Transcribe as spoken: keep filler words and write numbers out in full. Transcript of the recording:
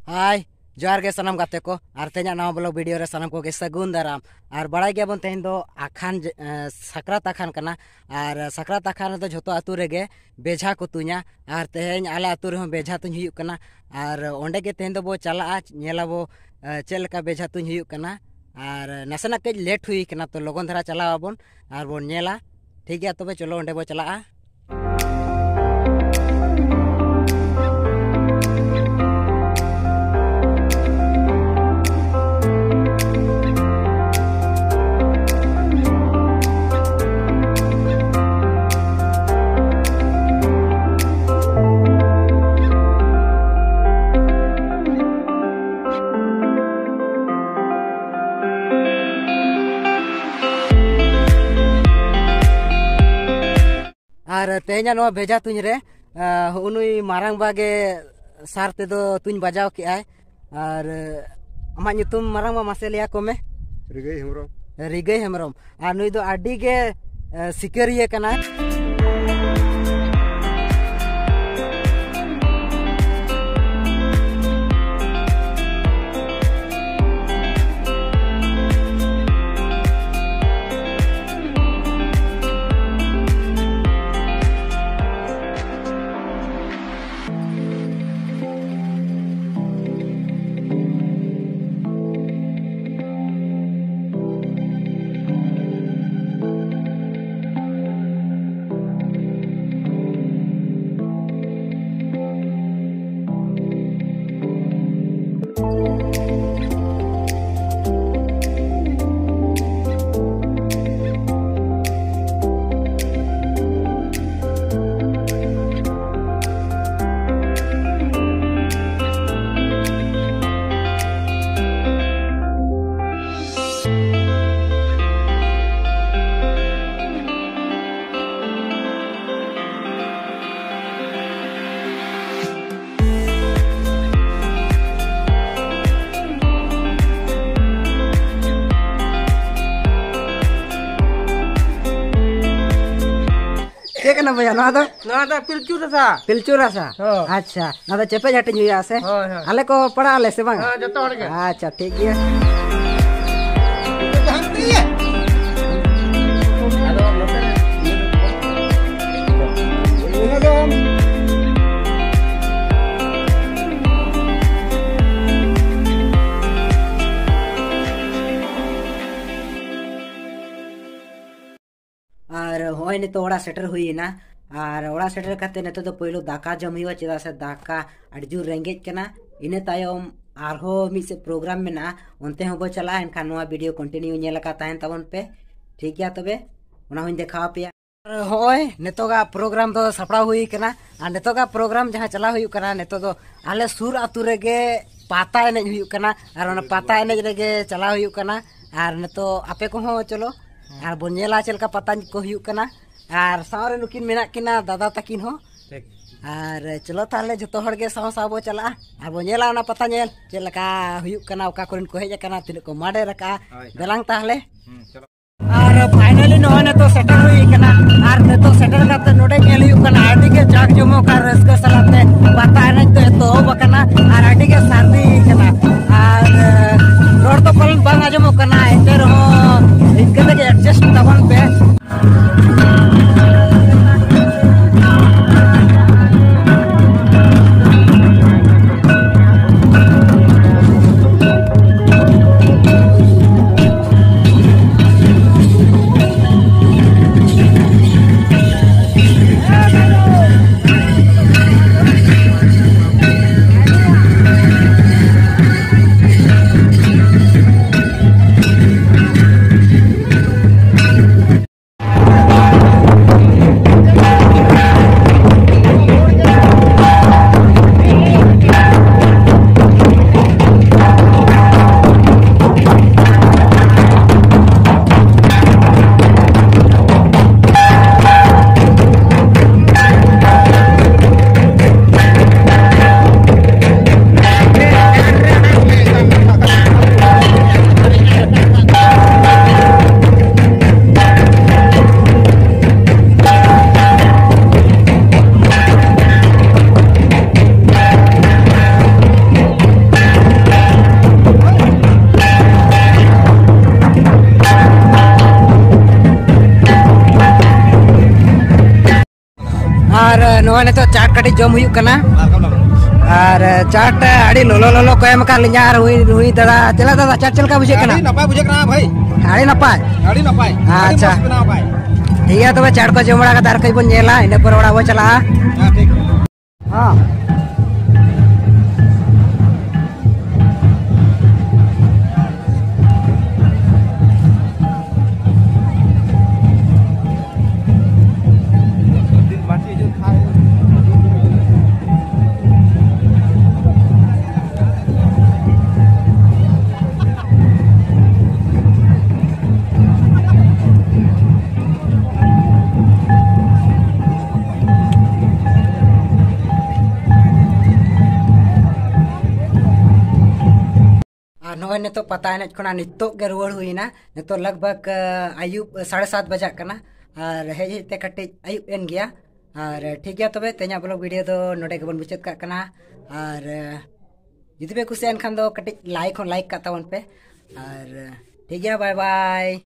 ᱦᱟᱭ, ᱡᱚᱦᱟᱨ ᱜᱮ ᱥᱟᱱᱟᱢ ᱜᱟᱛᱮ ᱠᱚ, ᱟᱨ ᱛᱮᱦᱮᱧᱟᱜ ᱱᱟᱣᱟ ᱵᱞᱚᱜ ᱵᱷᱤᱰᱤᱭᱳ ᱨᱮ ᱥᱟᱱᱟᱢ ᱠᱚᱜᱮ ᱥᱟᱹᱜᱩᱱ ᱫᱟᱨᱟᱢ᱾ ᱟᱨ ᱵᱟᱲᱟᱭ ᱜᱮᱭᱟᱵᱚᱱ, ᱛᱮᱦᱮᱧ ᱫᱚ ᱟᱠᱷᱟᱱ ᱡᱮ, ᱮ, ᱥᱟᱠᱨᱟᱛ ᱟᱠᱷᱟᱱ ᱠᱟᱱᱟ᱾ ᱟᱨ ᱥᱟᱠᱨᱟᱛ ᱟᱠᱷᱟᱱ ᱨᱮᱫᱚ ᱡᱷᱚᱛᱚ ᱟᱹᱛᱩ ᱨᱮᱜᱮ ᱵᱮᱡᱷᱟ ᱠᱚ ᱛᱩᱧᱟ᱾ ᱟᱨ ᱛᱮᱦᱮᱧ ᱟᱞᱮ ᱟᱹᱛᱩ ᱨᱮᱦᱚᱸ ᱵᱮᱡᱷᱟ ᱛᱩᱧ ᱦᱩᱭᱩᱜ ᱠᱟᱱᱟ᱾ ᱟᱨ ᱚᱸᱰᱮ ᱜᱮ ᱛᱮᱦᱮᱧ ᱫᱚᱵᱚ ᱪᱟᱞᱟᱜᱼᱟ, ᱧᱮᱞᱟᱵᱚ, ᱮ, ᱪᱮᱫ ᱞᱮᱠᱟ ᱵᱮᱡᱷᱟ ᱛᱩᱧ ᱦᱩᱭᱩᱜ ᱠᱟᱱᱟ᱾ ᱟᱨ ᱱᱟᱥᱮᱱᱟᱜ ᱠᱟᱹᱡ ᱞᱮᱴ ᱦᱩᱭ ᱠᱟᱱᱟ, ᱛᱚ ᱞᱚᱜᱚᱱ ᱫᱷᱟᱨᱟ ᱪᱟᱞᱟᱣ ᱟᱵᱚᱱ ᱟᱨ ᱵᱚᱱ ᱧᱮᱞᱟ᱾ ᱴᱷᱤᱠ ᱜᱮᱭᱟ, ᱛᱚᱵᱮ ᱪᱚᱞᱚ ᱚᱸᱰᱮ ᱵᱚ ᱪᱟᱞᱟᱜᱼᱟ᱾ ᱟᱨ ᱛᱮᱦᱮᱧᱟᱜ ᱱᱚᱣᱟ ᱵᱷᱮᱡᱟ ᱛᱩᱧ ᱨᱮ, ᱟ, ᱦᱚᱸᱜᱼᱚ ᱱᱩᱭ ᱢᱟᱨᱟᱝ ᱵᱟ ᱜᱮ ᱥᱟᱨ ᱛᱮᱫᱚ ᱛᱩᱧ ᱵᱟᱡᱟᱣ ᱠᱮᱜᱼᱟᱭ᱾ ᱟᱨ, ᱟ, ᱟᱢᱟᱜ ᱧᱩᱛᱩᱢ ᱢᱟᱨᱟᱝ ᱵᱟ ᱢᱟᱥᱮ ᱞᱟᱹᱭ ᱟᱠᱚ ᱢᱮ᱾ ᱨᱤᱜᱟᱹᱭ ᱦᱮᱢᱵᱨᱚᱢ᱾ ᱨᱤᱜᱟᱹᱭ ᱦᱮᱢᱵᱨᱚᱢ᱾ ᱟᱨ ᱱᱩᱭ ᱫᱚ ᱟᱹᱰᱤ ᱜᱮ, ᱟ, ᱥᱤᱠᱟᱹᱨᱤᱭᱟᱹ ᱠᱟᱱᱟᱭ᱾ ᱵᱚᱭᱦᱟ, ᱱᱚᱣᱟ ᱫᱚ? ᱱᱚᱣᱟ ᱫᱚ ᱯᱤᱞᱪᱩ ᱨᱟᱥᱟ᱾ ᱯᱤᱞᱪᱩ ᱨᱟᱥᱟ? ᱦᱳᱭ᱾ ᱟᱪᱪᱷᱟ, ᱱᱚᱣᱟ ᱫᱚ ᱪᱮᱯᱮᱡ ᱦᱟᱹᱴᱤᱧ ᱦᱩᱭᱩᱜᱼᱟ ᱥᱮ? ᱦᱳᱭ, ᱦᱳᱭ᱾ ᱟᱞᱮ ᱠᱚ ᱯᱟᱲᱟᱜ ᱟᱞᱮ ᱥᱮ ᱵᱟᱝ? ᱦᱮᱸ, ᱡᱚᱛᱚ ᱦᱚᱲ ᱜᱮ᱾ ᱟᱪᱪᱷᱟ, ᱴᱷᱤᱠ ᱜᱮᱭᱟ᱾ ᱟᱨ ᱦᱚᱸᱜᱼᱚᱭ ᱱᱤᱛᱚᱜ ᱚᱲᱟᱜ ᱥᱮᱴᱮᱨ ᱦᱩᱭ ᱮᱱᱟ᱾ ᱟᱨ ᱚᱲᱟᱜ ᱥᱮᱴᱮᱨ ᱠᱟᱛᱮ ᱱᱤᱛᱚᱜ ᱫᱚ ᱯᱳᱭᱞᱳ ᱫᱟᱠᱟ ᱡᱚᱢ ᱦᱩᱭᱩᱜᱼᱟ, ᱪᱮᱫᱟᱜ ᱥᱮ ᱫᱟᱠᱟ ᱟᱹᱰᱤ ᱡᱳᱨ ᱨᱮᱸᱜᱮᱡ ᱠᱟᱱᱟ᱾ ᱤᱱᱟᱹ ᱛᱟᱭᱚᱢ ᱟᱨᱦᱚᱸ ᱢᱤᱫ ᱥᱮᱫ ᱯᱨᱳᱜᱨᱟᱢ ᱢᱮᱱᱟᱜᱼᱟ, ᱚᱱᱛᱮ ᱦᱚᱸᱵᱚ ᱪᱟᱞᱟᱜᱼᱟ᱾ ᱮᱱᱠᱷᱟᱱ ᱱᱚᱣᱟ ᱵᱷᱤᱰᱤᱭᱳ ᱠᱚᱱᱴᱤᱱᱤᱭᱩ ᱧᱮᱞ ᱟᱠᱟᱫ ᱛᱟᱦᱮᱱ ᱛᱟᱵᱚᱱ ᱯᱮ, ᱴᱷᱤᱠ ᱜᱮᱭᱟ? ᱛᱚᱵᱮ ᱚᱱᱟ ᱦᱚᱸᱧ ᱫᱮᱠᱷᱟᱣ ᱟᱯᱮᱭᱟ᱾ ᱟᱨ ᱦᱚᱸᱜᱼᱚᱭ ᱱᱤᱛᱚᱜᱟᱜ ᱯᱨᱳᱜᱨᱟᱢ ᱫᱚ ᱥᱟᱯᱲᱟᱣ ᱦᱩᱭ ᱠᱟᱱᱟ᱾ ᱟᱨ ᱱᱤᱛᱚᱜᱟᱜ ᱯᱨᱳᱜᱨᱟᱢ ᱡᱟᱦᱟᱸ ᱪᱟᱞᱟᱣ ᱦᱩᱭᱩᱜ ᱠᱟᱱᱟ, ᱱᱤᱛᱚᱜ ᱫᱚ ᱟᱞᱮ ᱥᱩᱨ ᱟᱹᱛᱩ ᱨᱮᱜᱮ ᱯᱟᱛᱟ ᱮᱱᱮᱡ ᱦᱩᱭᱩᱜ ᱠᱟᱱᱟ᱾ ᱟᱨ ᱚᱱᱟ ᱯᱟᱛᱟ ᱮᱱᱮᱡ ᱨᱮᱜᱮ ᱪᱟᱞᱟᱣ ᱦᱩᱭᱩᱜ ᱠᱟᱱᱟ᱾ ᱟᱨ ᱱᱤᱛᱚᱜ ᱟᱯᱮ ᱠᱚᱦᱚᱸ ᱪᱚᱞᱚ, ᱟᱨ ᱵᱚᱱ ᱧᱮᱞᱟ ᱪᱮᱫ ᱞᱮᱠᱟ ᱯᱟᱛᱟ ᱠᱚ ᱦᱩᱭᱩᱜ ᱠᱟᱱᱟ᱾ ᱟᱨ ᱥᱟᱶ ᱨᱮ ᱱᱩᱠᱤᱱ ᱢᱮᱱᱟᱜ ᱠᱤᱱᱟ ᱫᱟᱫᱟ ᱛᱟᱹᱠᱤᱱ ᱦᱚᱸ᱾ ᱴᱷᱤᱠ᱾ ᱟᱨ ᱪᱚᱞᱚ ᱛᱟᱦᱚᱞᱮ ᱡᱚᱛᱚ ᱦᱚᱲ ᱜᱮ ᱥᱟᱶ ᱥᱟᱶ ᱵᱚ ᱪᱟᱞᱟᱜᱼᱟ ᱟᱨ ᱵᱚ ᱧᱮᱞᱟ ᱚᱱᱟ ᱯᱟᱛᱟ ᱧᱮᱞ ᱪᱮᱫ ᱞᱮᱠᱟ ᱦᱩᱭᱩᱜ ᱠᱟᱱᱟ, ᱚᱠᱟ ᱠᱚᱨᱮᱱ ᱠᱚ ᱦᱮᱡ ᱟᱠᱟᱱᱟ, ᱛᱤᱱᱟᱹᱜ ᱠᱚ ᱢᱟᱰᱮᱨ ᱟᱠᱟᱜᱼᱟ᱾ ᱦᱳᱭ, ᱦᱳᱭ᱾ ᱫᱮᱞᱟᱝ ᱛᱟᱦᱚᱞᱮ᱾ ᱦᱩᱸ, ᱪᱚᱞᱚ᱾ ᱟᱨ ᱯᱷᱟᱭᱱᱟᱞᱤ ᱱᱚᱜᱼᱚᱭ ᱱᱤᱛᱚᱜ ᱥᱮᱴᱮᱨ ᱦᱩᱭ ᱠᱟᱱᱟ᱾ ᱟᱨ ᱱᱤᱛᱚᱜ ᱥᱮᱴᱮᱨ ᱠᱟᱛᱮ ᱱᱚᱰᱮ ᱧᱮᱞ ᱦᱩᱭᱩᱜ ᱠᱟᱱᱟ ᱟᱹᱰᱤ ᱜᱮ ᱡᱟᱠ ᱡᱚᱢᱚᱠ ᱟᱨ ᱨᱟᱹᱥᱠᱟᱹ ᱥᱟᱞᱟᱜ ᱛᱮ ᱯᱟᱛᱟ ᱮᱱᱮᱡ ᱫᱚ ᱮᱛᱚᱦᱚᱵ ᱟᱠᱟᱱᱟ᱾ ᱟᱨ ᱟᱹᱰᱤ ᱜᱮ ᱥᱟᱹᱨᱫᱤ ᱠᱟᱱᱟ᱾ ᱟᱨ ᱨᱚᱲ ᱫᱚ ᱯᱟᱞᱮᱱ ᱵᱟᱝ ᱟᱸᱡᱚᱢᱚᱜ ᱠᱟᱱᱟ, ᱮᱱᱛᱮ ᱨᱮᱦᱚᱸ ᱤᱱᱠᱟᱹ ᱛᱮᱜᱮ ᱮᱰᱡᱟᱥᱴ ᱛᱟᱵᱚᱱ ᱯᱮ᱾ ᱱᱚᱜᱼᱚᱭ ᱱᱤᱛᱚᱜ ᱪᱟᱴ ᱠᱟᱹᱴᱤᱡ ᱡᱚᱢ ᱦᱩᱭᱩᱜ ᱠᱟᱱᱟ᱾ ᱟᱨ ᱪᱟᱴ ᱟᱹᱰᱤ ᱞᱚᱞᱚ ᱞᱚᱞᱚ ᱠᱚ ᱮᱢ ᱟᱠᱟᱫ ᱞᱤᱧᱟ᱾ ᱟᱨ ᱦᱩᱭ ᱦᱩᱭ ᱫᱟᱫᱟ, ᱪᱮᱫ ᱞᱮᱠᱟ ᱫᱟᱫᱟ, ᱪᱟᱴ ᱪᱮᱫ ᱞᱮᱠᱟ ᱵᱩᱡᱷᱟᱹᱜ ᱠᱟᱱᱟ? ᱟᱹᱰᱤ ᱱᱟᱯᱟᱭ ᱵᱩᱡᱷᱟᱹᱜ ᱠᱟᱱᱟ ᱵᱷᱟᱹᱭ᱾ ᱟᱹᱰᱤ ᱱᱟᱯᱟᱭ᱾ ᱟᱹᱰᱤ ᱱᱟᱯᱟᱭ᱾ ᱟᱪᱪᱷᱟ᱾ ᱟᱹᱰᱤ ᱢᱚᱡᱽ ᱵᱮᱱᱟᱣ ᱵᱷᱟᱭ᱾ ᱴᱷᱤᱠ ᱜᱮᱭᱟ, ᱛᱚᱵᱮ ᱪᱟᱴ ᱠᱚ ᱡᱚᱢ ᱵᱟᱲᱟ ᱠᱟᱛᱮ ᱟᱨ ᱠᱟᱹᱡ ᱵᱚᱱ ᱧᱮᱞᱟ, ᱤᱱᱟᱹ ᱯᱚᱨᱮ ᱚᱲᱟᱜ ᱵᱚᱱ ᱪᱟᱞᱟᱜᱼᱟ᱾ ᱦᱮᱸ, ᱴᱷᱤᱠ᱾ ᱦᱮᱸ᱾ ᱟᱨ ᱱᱚᱜᱼᱚᱭ ᱱᱤᱛᱚᱜ ᱯᱟᱛᱟ ᱮᱱᱮᱡ ᱠᱷᱚᱱᱟᱜ ᱱᱤᱛᱚᱜ ᱜᱮ ᱨᱩᱣᱟᱹᱲ ᱦᱩᱭᱱᱟ᱾ ᱱᱤᱛᱚᱜ ᱞᱟᱜᱽ ᱵᱷᱟᱜᱽ, ᱟ, ᱟᱹᱭᱩᱵ ᱥᱟᱲᱮ ᱥᱟᱛ ᱵᱟᱡᱟᱜ ᱠᱟᱱᱟ᱾ ᱟᱨ ᱦᱮᱡ ᱦᱮᱡ ᱛᱮ ᱠᱟᱹᱴᱤᱡ ᱟᱹᱭᱩᱵ ᱮᱱ ᱜᱮᱭᱟ᱾ ᱟᱨ ᱴᱷᱤᱠ ᱜᱮᱭᱟ, ᱛᱚᱵᱮ ᱛᱮᱦᱮᱧᱟᱜ ᱵᱞᱚᱜ ᱵᱷᱤᱰᱤᱭᱳ ᱫᱚ ᱱᱚᱰᱮ ᱜᱮᱵᱚᱱ ᱢᱩᱪᱟᱹᱫ ᱠᱟᱜ ᱠᱟᱱᱟ᱾ ᱟᱨ, ᱟ, ᱡᱩᱫᱤ ᱯᱮ ᱠᱩᱥᱤᱭᱟᱜ ᱠᱷᱟᱱ ᱫᱚ ᱠᱟᱹᱴᱤᱡ ᱞᱟᱭᱤᱠ ᱦᱚᱸ ᱞᱟᱭᱤᱠ ᱠᱟᱜ ᱛᱟᱵᱚᱱ ᱯᱮ᱾ ᱟᱨ, ᱟ, ᱴᱷᱤᱠ ᱜᱮᱭᱟ, ᱵᱟᱭ ᱵᱟᱭ᱾